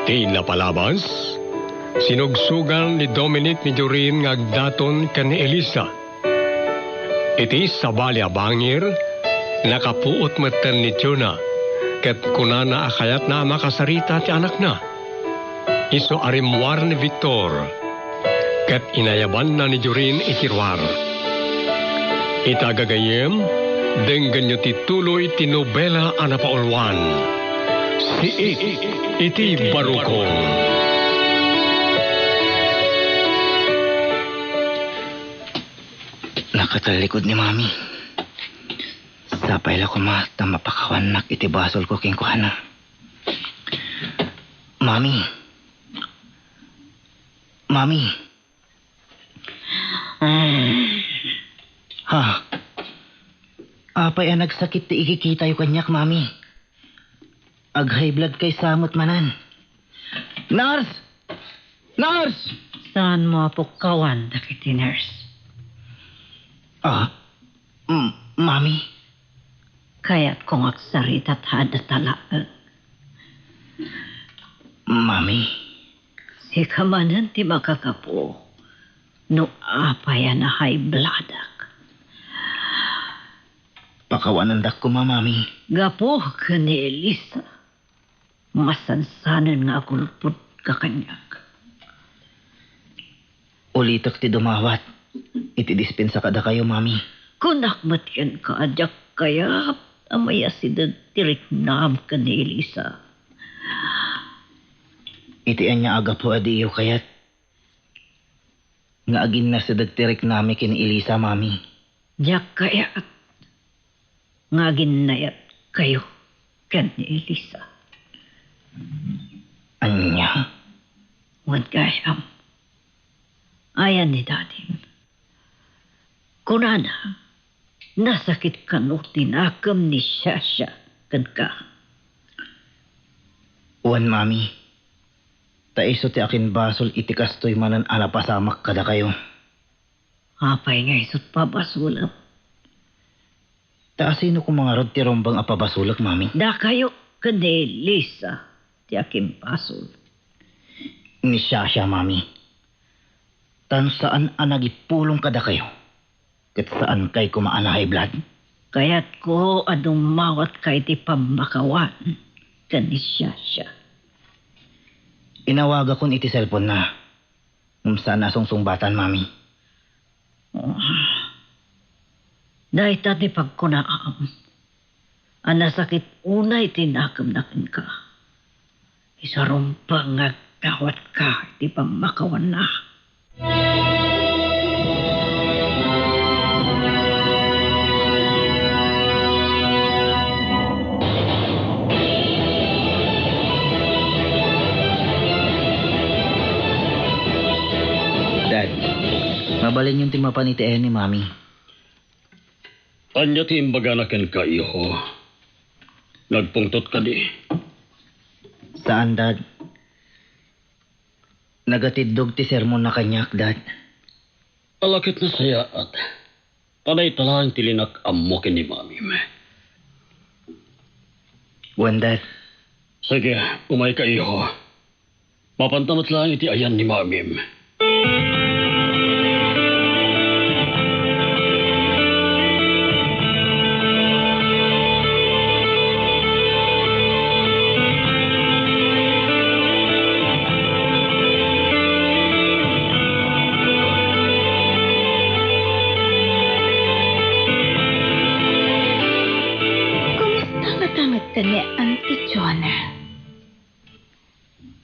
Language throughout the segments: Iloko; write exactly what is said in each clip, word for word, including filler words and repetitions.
Ti napalabas, sinugsogan ni Dominic ni Jorin nga agdaton ken ni Elisa. Iti sabali a bangir, nakapuot metten ni Jonah, ket kunana a kayatna a makasarita ti anakna. Isu a rimmuar ni Victor, ket inayabanna ni Jorin iti ruar. Ita gagayyem, denggenyo ti tuloy ti nobela a napauluan, Siit iti Barukong. Nakatallikod ni Mami. Sapay la koma ta mapakawannak iti basolko kenkuana. Mami. Mami. Ha? Apay a nagsakit ti ikikitayo kaniak, Mami? Ag-high blood kay sa met manen. Nurse! Nurse! Saanmo a pukkawan dagiti nurse? Ah, m-, Mami. Kayatko nga agsarita ta adda talaek. Mami. Sika manen ti makagapu no apay a na-high blood-ak. Pakawanendak koma, Mami. Gapu ken ni Elisa, masansanen nga agulpodka kaniak. Ulitek ti dumawat iti dispensa kadakayo, Mami. Kunak met kenka a diak kayat a mayasideg ti riknam ken ni Elisa. Iti ania a gapu a diyo kayat nga aginnasideg ti riknami ken ni Elisa, Mami? Diak kayat nga aginnayatkayo ken ni Elisa. Ania? Wen gayam, ayan ni dadim. Kunana, nasakit kano ti nakem ni Shasha kenka. Wen, Mami. Ta isu ti akin basol iti kastoy manen a napasamak kadakayo. Apay nga isut pabasolem? Ta asino koma ngarud ti rumbeng a pabasolek, Mami? Dakayo ken ni Elisa ti akin basol. Ni Shasha, Mami. Ta no saan a nagipulong kadakayo, ket saankay koma a na-high blood? Kayatko a dumawatka iti pammakawan ken ni Shasha. Inawagakon iti cellphone-na. Ngem saan a sungsungbatan, Mami. Oh. Dayta ti pagkunaam a nasakit unay ti nakemna kenka. Isu a rumbeng nga agdawatka iti pammakawanna. Dad, mabalinyon ti mapan iti ayan ni Mami. Ania ti imbagana kenka, iho? Nagpungtot kadi? Saan, Dad. Nagatiddog ti sermonna kaniak, Dad. Ala ket nasayaat. Ta dayta laeng ti linak-ammo ken ni Mamim. Wen, Dad. Sige, umayka, iho. Mapanta met laeng iti ayan ni Mamim. Kumusta ngata met ken ni Auntie Jonah?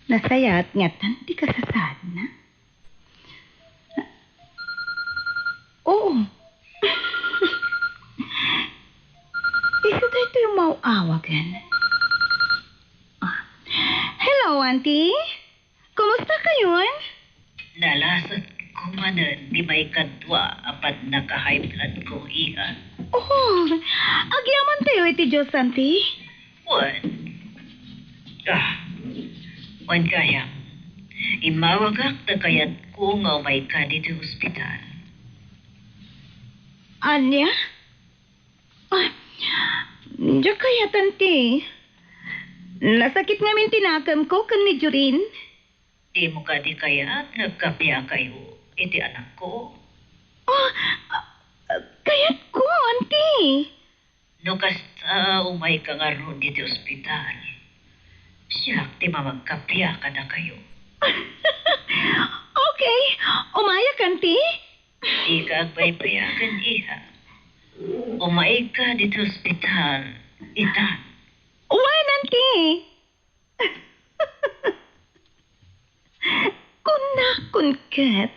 Nasayaat ngatan ti kasasaadna? Oo. Isu daytoy umaw-awagen. Ah. Hello, Auntie. Kumusta kayon? Nalasat ko manen ti maikadua a pannaka-high blood ko, iha. Oh, agyamantayo iti Dios, Auntie. Wen. Ah, wen gayam. Immawagak ta kayatko nga umayka ditoy ospital. Ania? Ah, diak kayat, Auntie. Nasakit ngamin ti nakemko ken ni Jorin. Dimo kadi kayat nga agkapiakayo iti anakko? Oh, ah, ah, kayatko, Auntie. No kasta, umayka ngarud iti ospital. Siak ti mamagkapia kadakayo. Okay, umayak, Auntie. Dika agpaypayagan, iha. Umayka ditoy ospital, itan. Wen, Auntie. Kunakon ket.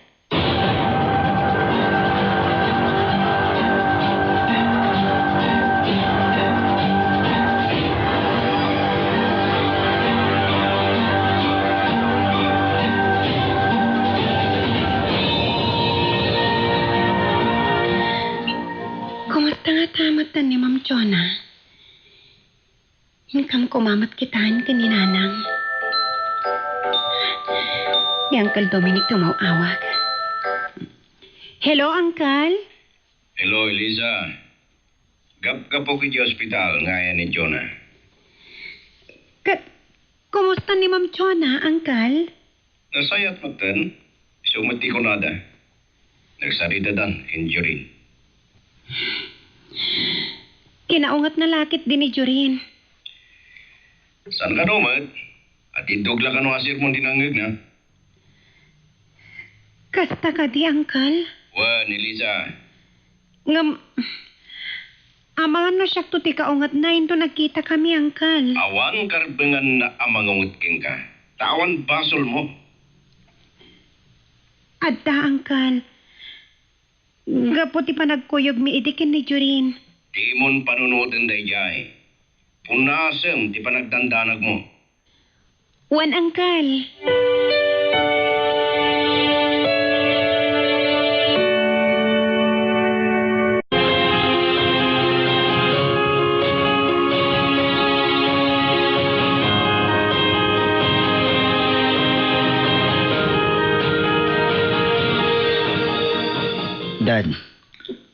Kumusta ngata metten ni Ma'am Jonah? Inkam koma met kitaen ken ni Nanang. Ni Uncle Dominic ti umaw-awag. Hello, Uncle? Hello, Eliza. Gapgapok iti ospital nga ayan ni Jonah. Ket, kumusta ni Ma'am Jonah, Uncle? Nasayaat metten, isu met ti kunada. Nagsaridadan ken Jorin. Kinaungetna la ketdi ni Jorin. Saan kano met? Atiddog la kano a sermon ti nangngegna? Kasta kadi, Uncle? Wen, Eliza. Ngem, amangan no siakto ti kaungetna inton agkitakami, Uncle. Awan karebbenganna a mangaunget kenka. Ta awan basolmo. Adda, Uncle. Gapu ti panagkuyogmi idi ken ni Jorin. Dimon panunoten daydiay. Punasem ti panagdandanagmo. Wen, Uncle. Dad,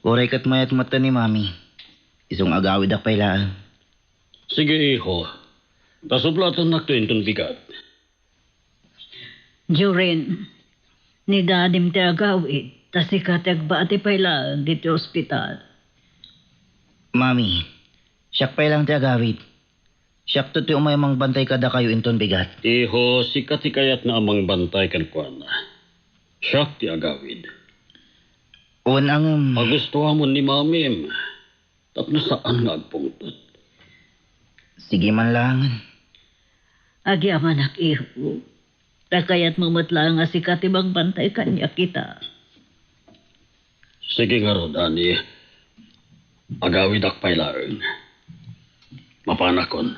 uray ket mayat met ni Mami. Isu nga agawidak pay laeng. Sige, iho. Ta sublatennakto inton bigat. Jorin, ni Dadim ti agawid, ta sika ti agbati pay laeng ditoy ospital. Mami, siak pay laeng ti agawid. Siakto ti umay a mangbantay kadakayo inton bigat. Iho, sika ti kayatna a mangbantay kenkuana. Siak ti agawid. Wen, ngem. Pagustuamon ni Mamim. Tapno saan nga agpungtot. Sige man laengen. Agyamanak, iho. Ta kayatmo met laeng a sika ti mangbantay kaniak ita. Sige ngarud, Ani. Agawidak pay laeng. Mapanakon.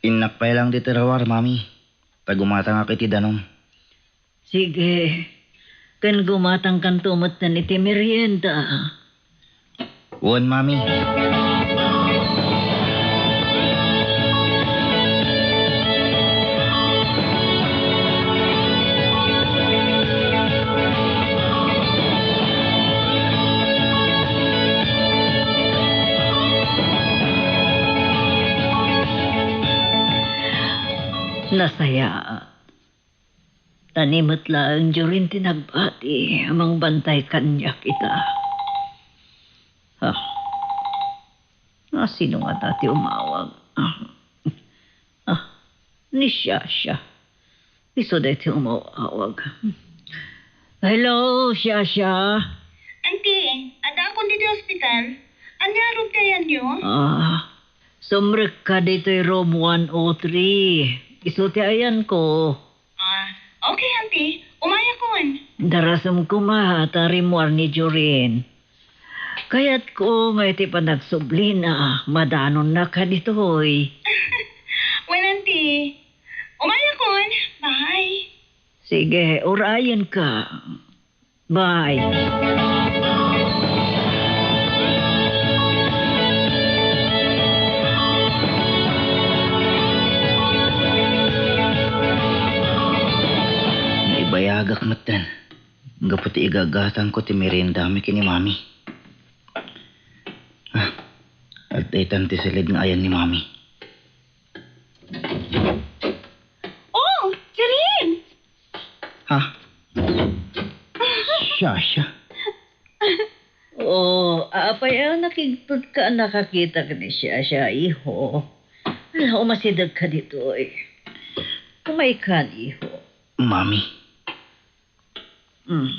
Innak pay laeng ditoy ruar, Mami. Ta gumatangak iti danum. Sige. Ken gumatangkanto metten iti merienda. Wen, Mami. Nasayaat. Ta ni met laeng Jorin ti nagbati a mangbantay kaniak ita. Ah. Ah, sino ngata ti umawag? Ah. Ah, ni Shasha. Isu daytoy umawag. Hello, Shasha. Auntie, addaakon ditoy ospital. Ania ngarud ti ayanyo? Ah, sumrekka ditoy room one oh three. Isu ti ayanko. Ah, okay, Auntie. Umayakon. Darasem koma ta rimmuar ni Jorin. Kayatko nga iti panagsublina, madanonnaka ditoy. Wen, Auntie. Umayakon. Bye. Sige, urayenka. Bye. Naibayagak metten gapu ti igagatangko ti meriendami ken ni Mami. Ah, adda itan ti siled nga ayan ni Mami. Oh, Jerin! Ha? Shasha? Oh, apay a nakigtot ka a nakakita ken ni Shasha, iho? Ala, umasideg ka ditoy. Umay kan, iho. Mami. Mm.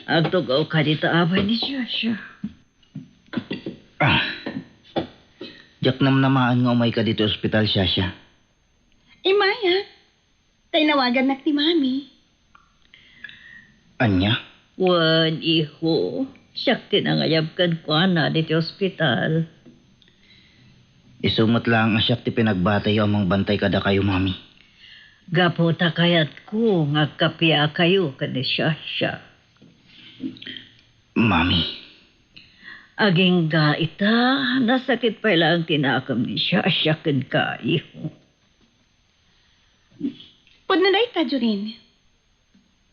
Agtugaw ka dita, abay ni Shasha. Ah. Diak namnamaen nga umay ka ditoy ospital, Shasha. Immay, ah. Ta inawagannak ni Mami. Ania? Wen, iho. Siak ti nangayab kenkuana ditoy ospital. Isu met laeng a siak ti pinagbatayo a mangbantay kadakayo, Mami. Gapu ta kayatko nga agkapiakayo ken ni Shasha. Mami. Agingga ita, nasakit pay laeng ti nakem ni Shasha kenka, iho. Pudno dayta, Jorin.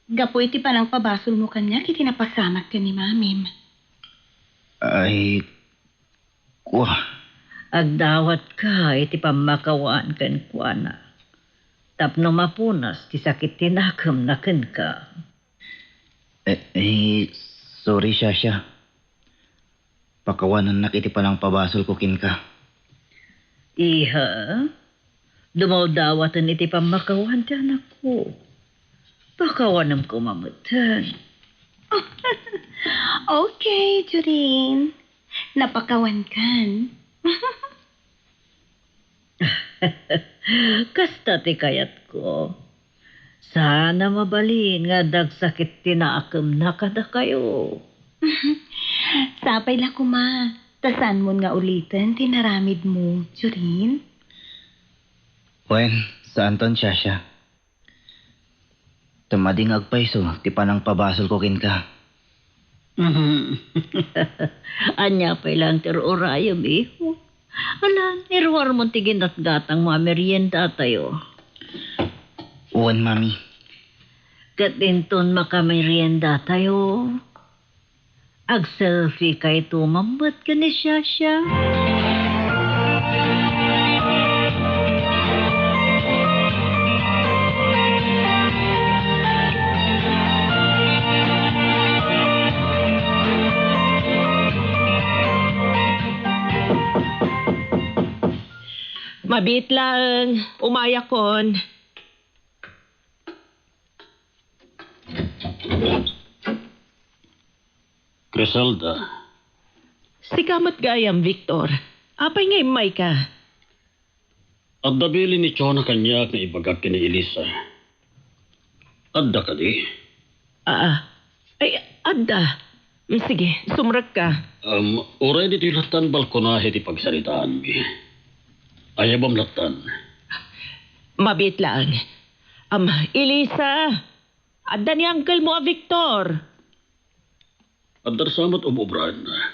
Gapu iti panangpabasolmo kaniak iti napasamak ken ni Mamim. Ay, kua. Agdawatka iti pammakawan kenkuana tapno mapunas ti sakit ti nakemna kenka. Eh, eh, sorry, Shasha. Pakawanennak iti panangpabasolko kenka. Iha, dumawdawaten iti pammakawan ti anakko. Pakawanem koma metten. Okay, Jorin. Napakawankan. Kasta ti kayatko. Saan a mabalin nga adda agsakit ti nakemna kadakayo. Sapay la koma, ta saanmon nga uliten ti naramidmo, Jorin. Wen, saanton, Shasha. Ta madi nga agpayso ti panangpabasolko kenka. Mhm. Ania pay laeng ti ur-urayem, iho? Ala, iruarmon ti ginatgatangmo a meriendatayo. Wen, Mami. Ket inton makameriendatayo, agselfie kayto mammet ken ni Shasha. Mabiit laeng, umayakon. Criselda. Sika met gayam, Victor. Apay nga immayka? Adda bilin ni Chona kaniak nga ibagak ken ni Elisa. Adda kadi? Aa. Ay, adda. Mm, sige, sumrekka. Um, uray ditoy lattan balkonahe ti pagsaritaanmi. Ayabam lattan. Mabiit laeng. Um, Elisa, adda ni uncle mo a Victor. Adda sa met ub-ubraenna.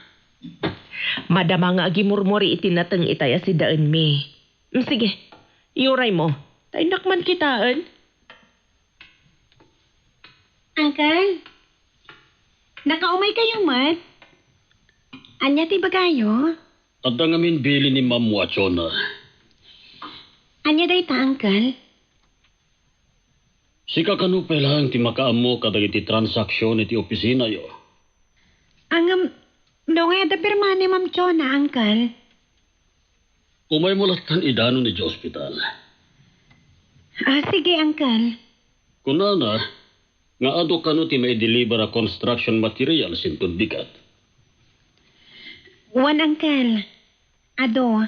Madama nga agimurmuri iti nateng itay a sidaenmi. Mm, sige, iyuray mo. Ta innak man kitaen. Uncle, nakaumay kayo met? Ania ti ibagayo? Adda ngamin bilin ni Ma'am Wachona. Ania dayta, Uncle? Sika kano pay laeng ti makaammo kadagiti transaksion iti opisinayo. Ngem, no nga adda pirma ni Ma'am Chona, Uncle? Umaymo lattan idanon idiay ospital. Ah, sige, Uncle. Kunana nga adu kano ti maideliver a construction materials inton bigat. Wen, Uncle. Adu,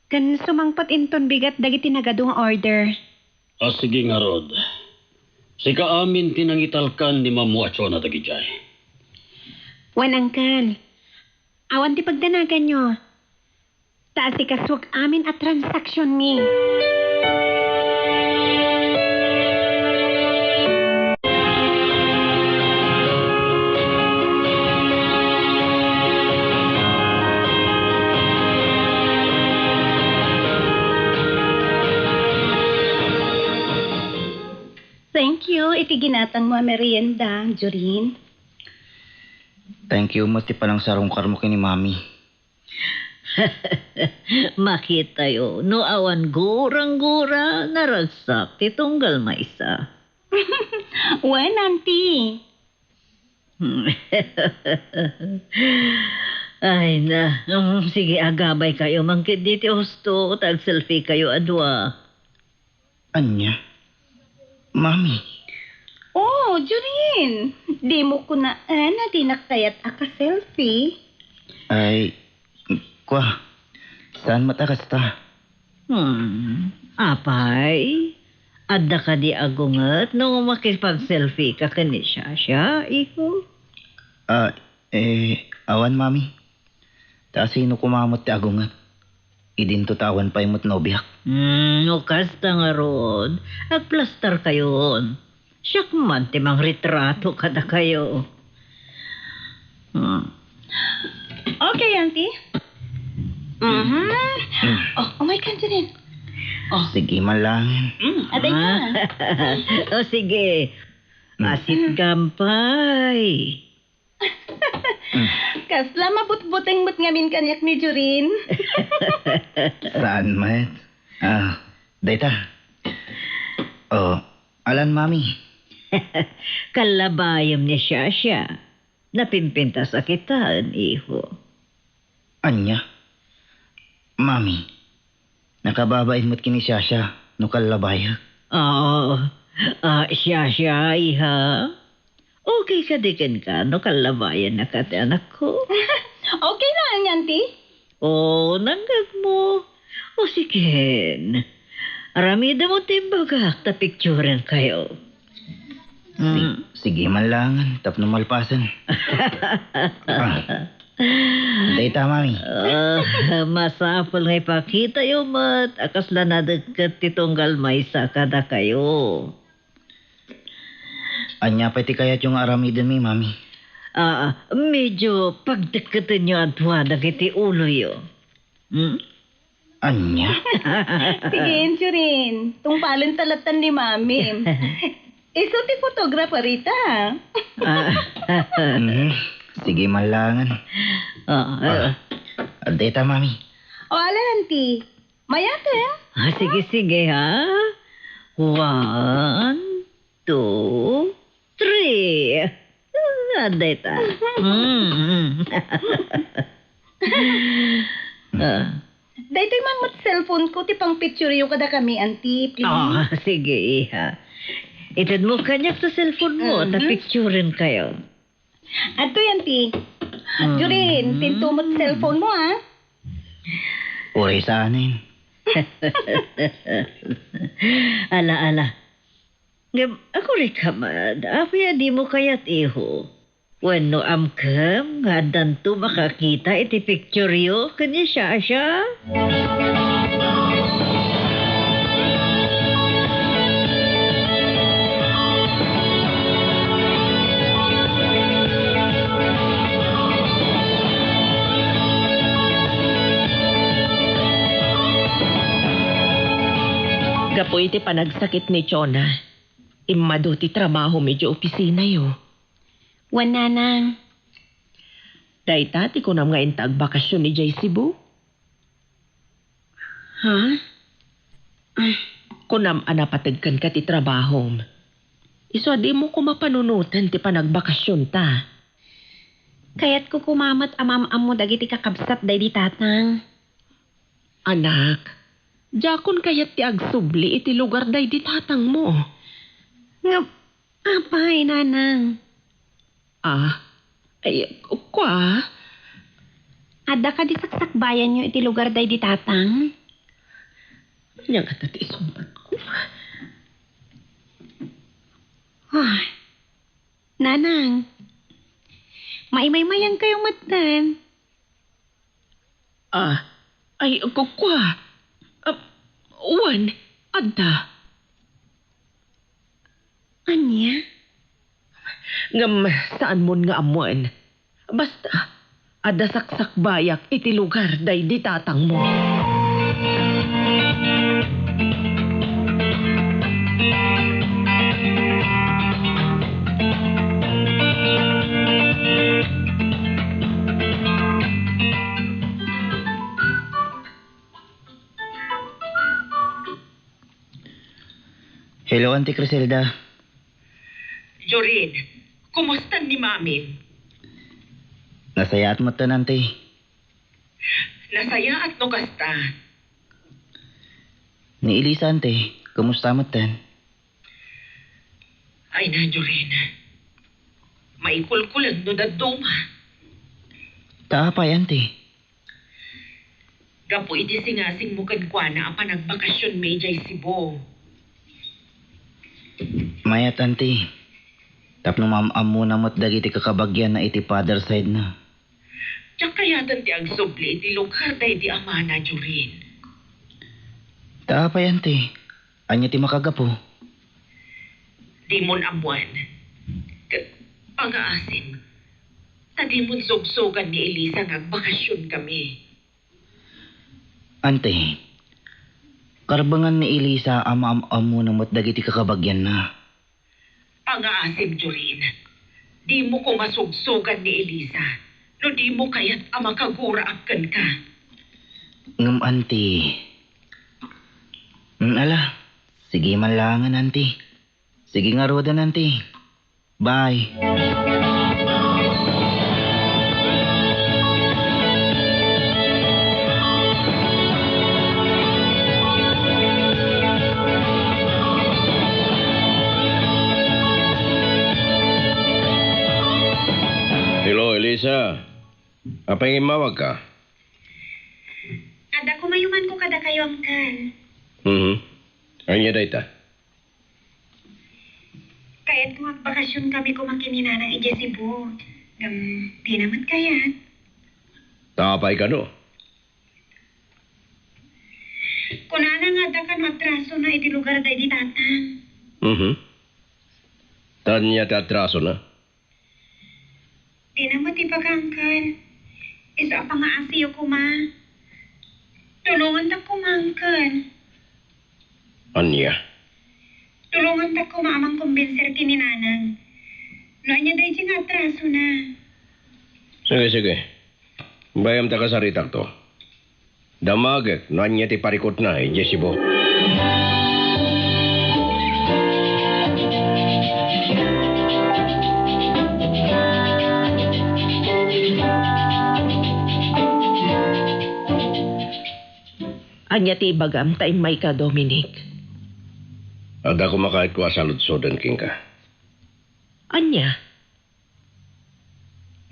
ken sumangpet inton bigat dagiti nagadu nga order. A, sige ngarud. Sika amin ti nangitalkan ni Ma'am Wachona dagidiay. Wen, Uncle. Awan ti pagdanaganyo. Ta asikasuak amin a transaksionmi. Thank you iti ginatangmo a merienda, Jorin. Thank you met ti panangsarungkarmo ken ni Mami. Makitayo, no awan gurang-gura, naragsak ti tunggal maysa. Wen, Auntie. Ay na, mm, sige, agabay kayo. Mangkit diti husto, tag-selfie kayo a dua. Ania? Mami. Oh, Jorin! Di mo kunaan a dinak kayat a ka-selfie? Ay, kua, saan met a kasta? Hmm, apay, adda kadi agunget no makipag-selfie ka ken ni Shasha, iho? Ah, eh, awan, Mami. Ta sino koma met ti agunget? Idinto ta awan pay met nobiak. Hmm, no kasta ngarud, agplastar kayon. Siak man ti mangritrato kadakayo. Hmm. Okay, Auntie. Mhm. Oh, umay ka, Angeline. Oh. Sige man lang. Mm, aday ka. Ah. Oh, sige. Mm. Asit gampay. Mm. Kasla mabutbuteng met ngamin kaniak ni Jorin. Saan met? Ah, dayta. Oh, alan, Mami. Kallabayem ni Shasha. Napimpintas a kitaen, iho. Ania? Mami, nakababain met ken ni Shasha no kallabayek. Oo. Ah, Shasha, iha. Okay kadi kenka no kallabayanna ka ti anakko? Okay lang, Auntie. Oh, nanggegmo. O sigen. Aramidem ti imbagak ta picturen kayo. Si-, mm, sige man lang, tapno malpasen. Ah. Dayta, Mami. Ah, masapul nga ipakitayo met a kasla nadekket ti tunggal maysa kadakayo. Ania pay ti kayatyo nga aramidenmi, Mami? Ah, medyo pagdekketenyo a dua dagiti uloyo. Hmm? Ania? Sige, Jorin. Tungpalen ta lattan ni Mami. Isu ti photographer ita. Ah. Mhm. Sige man langen. Ah, ah. Ah, dayta, Mami. O, ala, Auntie. Mayaten? Ah, sige, sige, ha? One, two, three. Ah, dayta. Mm, mm. Ah. Daytoy man met cellphone ko ti pangpictureyo kadakami, Auntie, please. Ah, sige, iha. Itedmo kaniak ti cellphone mo, ta, mhm, picturen kayo. Adtoy, Auntie. Mm. Jorin, pinto met cellphone mo, ah. Uray saanen. Ala, ala. Ngem, agurayka met, apay a dimo kayat, iho? Wenno amkem nga addanto makakita iti pictureyo ken ni Shasha? Gapu iti panagsakit ni Jonah, immadu ti trabahom idiay opisinayo. Wen, Nanang. Dayta ti kunam nga inta agbakasyon idiay Cebu? Ha? Ah. Kunam a napateg kenka ti trabahom. Isu a dimo koma panunoten ti panagbakasyonta. Kayatko koma met a maam-ammo dagiti kakabsat daydi tatang. Anak, diakon kayat ti agsubli iti lugar daydi tatangmo. Nga, apay, Nanang? Ah, ay, kua? Adda kadi saksakbayanyo iti lugar daydi tatang? Ania ngata ti isungbatko? Ah, Nanang, maimaymayangkayo metten. Ah, ay, ku-, kua? Ah, wen, adda. Ania? Ngem saanmon nga ammoen. Basta, adda saksakbayak iti lugar daydi tatangmo. Hello, Auntie Criselda. Jorin, kumusta ni Mami? Nasayaat metten, Auntie. Nasayaat no kasta. Ni Elisa, Auntie, kumusta metten? Ay na, Jorin. Maikulkulan no dadduma. Ta apay, Auntie? Gapu iti singasingmo kenkuana a panagbakasionmi idiay Cebu. Mayat, Auntie. Tapno maam-ammona met dagiti kakabagianna iti father side na. Diak kayaten ti agsubli iti lugar daydi amana, Jorin. Ta apay, Auntie? Ania ti makagapu? Dimon ammoen. Ket pangaasim, ta dimon sugsugan ni Elisa nga agbakasionkami. Auntie, karbengan ni Elisa a maam-ammona met dagiti kakabagianna. Pangaasim, Jorin. Dimo koma sugsugan ni Elisa no dimo kayat a makaguraak kenka. Ngem, Auntie, mm, ala, sige man laengen, Auntie. Sige ngaruden, Auntie. Bye. Hello, Elisa. Apay nga immawagka? Adda kumayumanko kadakayo, Uncle. Mhm. Ania dayta? Kayatko nga agbakasionkami koma ken ni Nanang idiay Cebu. Ngem dina met kayat. Ta apay kano? Kunana nga adda kano atrasona iti lugar daydi tatang. Mhm. Ta ania ti atrasona? Dina met ibaga, Uncle. Isu a pangaasiyo koma. Tulongantak koma, Uncle. Ania? Tulongantak koma a mangkumbinser ken ni Nanang no ania daydi nga atrasona. Sige, sige. Bayam ta kasaritakto. Damagek no ania ti parikutna idiay Cebu. Ania ti ibagam ta immayka, Dominic? Adda koma kayatko a saludsoden kenka. Ania?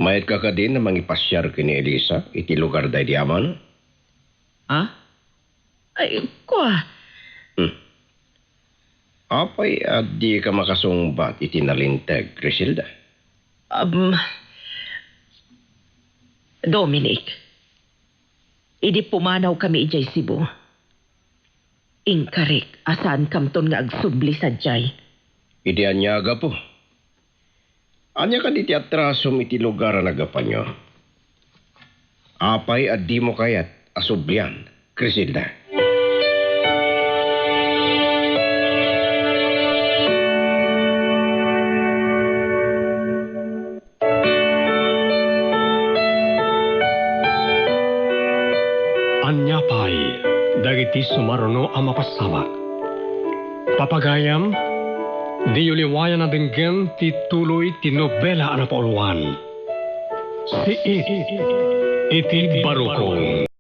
Mayatka kadin a mangipasiar ken ni Elisa iti lugar daydi amana? Ah? Ay, kua. Hmm. Apay a dika makasungbat iti nalinteg, Criselda? Um, Dominic, idi pumanawkami idiay Cebu, inkarik a saankamton nga agsubli sadiay. Idi ania a gapu? Ania kadi ti atrasom iti lugar a naggapuanyo? Apay a dimo kayat a sublian, Criselda? Ania pay dagiti sumaruno a mapasabak? Papagayam, diyo liwayan a denggen ti tuloy ti nobela a napauluan. Siit iti barukong.